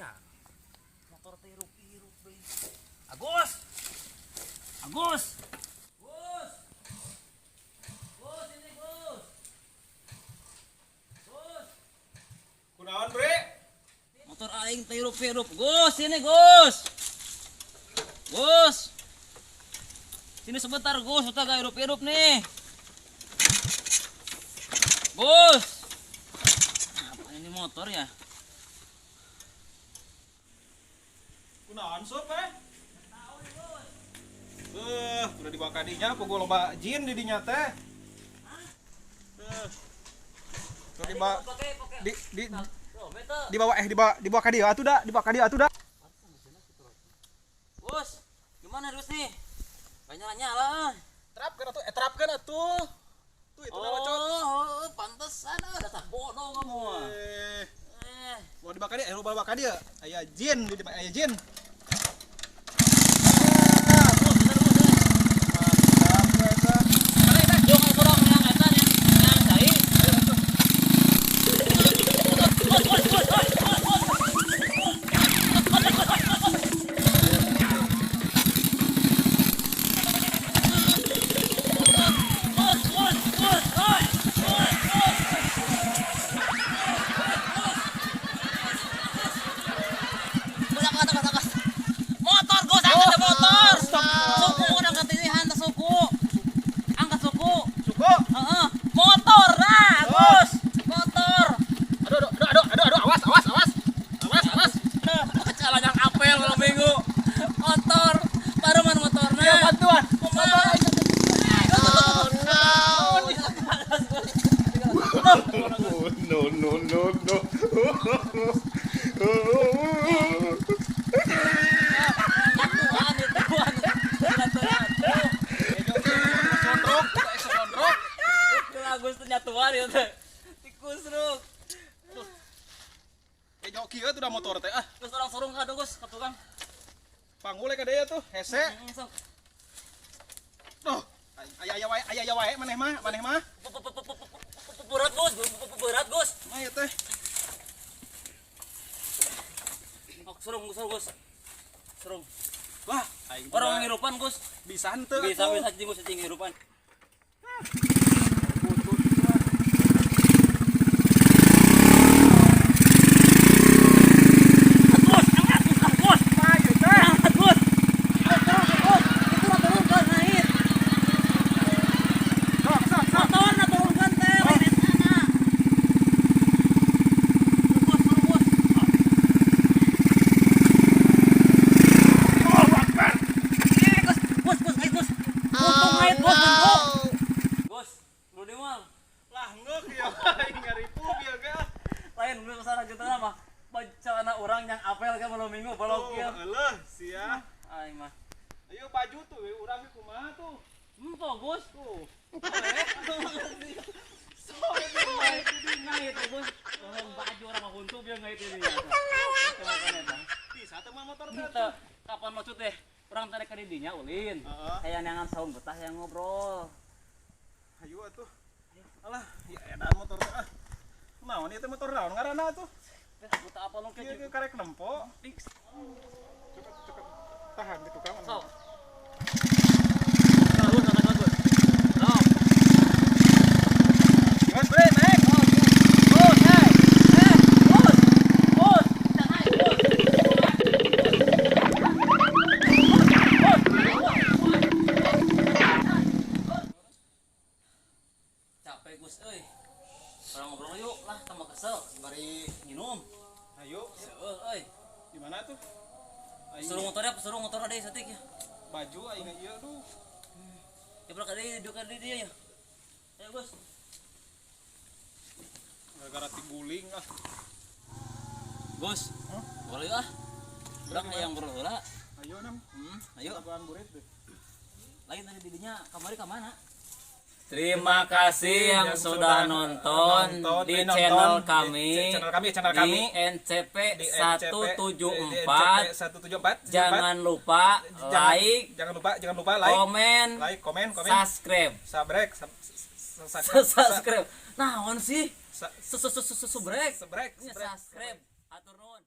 Ya. Motor teh hirup-hirup deui. Agus. Agus. Gus. Gus, ini Gus. Gus. Kunaon, Bre? Motor aing teh hirup-hirup. Gus, sini Gus. Gus. Sini sebentar Gus, udah gak hirup-hirup nih. Gus. Apa ini motor ya? Kunaon Sob eh? Udah dibawa kadinya, apa gua loba jin di dinya teh. Tuh dibawa di dibawa eh dibawa dibawa ka dieu atuh da, dibawa ka dieu atuh da. Gus, gimana Gus nih? Gak nyala-nyala. Terapkeun atuh, terapkeun atuh. Tuh itu nama cot. Oh, pantesan dasar bodoh kamu. Mau dibawa ka dieu, bawa ka dieu. Aya jin di aya jin. Gus, bener Gus. Jong ayo kurang yang eta yang cai. Gus, Gus, Gus, Gus, Gus, Gus. Gus, Gus, Gus, oi. Gus, Gus. Gus, angkat, angkat, angkat. Motor, Gus, angkat motor. Suku udah angkat ini, hantar suku. Angkat suku. Suku. Heeh. Motor nah, Gus. Motor. Aduh aduh aduh aduh aduh, awas awas awas. Awas awas. Jalan yang apel kalau minggu. Motor. Baru mana motornya? Ya bantuan. Motor. Oh no. No, no, no, no. Tuhan itu, Tuhan. Sondrok, sondrok. Agus tuh nyatuan itu teh. Tikus ruk. Jauh kieu tuh dah motor teh ah. Terus orang sorong kado Gus, ke tukang. Panggul ka dieu tuh, hese. Sok. Tuh, aya aya wae, aya aya wae maneh mah, maneh mah. Berat Gus, berat Gus. Mah ieu teh. Oh, sorong, sorong Gus. Sorong. Wah, aing Orang ngirupan Gus. Bisa henteu Bisa atuh. bisa cing Gus cing ngirupan. Gus, angkat Gus, ah, Gus. Mah ieu teh. Angkat Gus. Turun, Gus. Itu lah turunkan naik. Sok sok sok. Motorna turunkan teh, lain etana. Gus, turun Gus. Allahu Akbar. Gus, Gus, Gus, ngait Gus. Untung ngait Gus, untung. Gus, lu di mal. Lah ngeuk ya aing ngaripu bieu ge ah. Lain belum kesana gitu mah. Bacaan orang yang apel kan malam minggu balok Tuh, ya. Eueuh sia. Aing mah. Ayo baju tuh urang ge kumaha tuh. Gus. Tuh. Ngait ini ngait Gus. Baju orang mah huntu bieu ngait ini. Bisa teh mah motor teh. Kita kapan maksud teh? Urang tadi ka didinya ulin. Heeh. Kayak neangan saung betah yang ngobrol. Ayo atuh. Alah, ya edan motor teh ah. Naon ieu teh motor naon ngaranna atuh? Buta apa lu Ieu ke ge karek nempo. Cukup cukup tahan di tukang. Sok. Gus, angkat Gus. Sok. Gas bre, naik. Gus, eh. Gus. Gus, kita naik, Gus. Gus, Gus. Capek Gus euy. Orang ngobrol yuk lah, tambah kesel, bari minum. Ayo, Seueuh euy. di mana tuh? Aing Suruh motornya, suruh motornya deh satik ya. baju aing ieu duh. Ya belakang dia, duduk dia ya. Ayo Gus. Gara-gara tiguling ah. Gus, Hah? boleh ah. Urang hayang ngobrol heula. Ayo nam. Ayo. Tabuhan burit deh. Lain tadi didinya kamari ka mana? Terima kasih yang sudah nonton di channel kami, di channel kami, channel di kami NCP di NCP 174. 174. Jangan lupa like, jangan lupa like, komen, like, komen, komen, subscribe. Sabrek, Subscribe. Naon sih? Subrek. Sebrek, sebrek. Subscribe. Atur nuhun.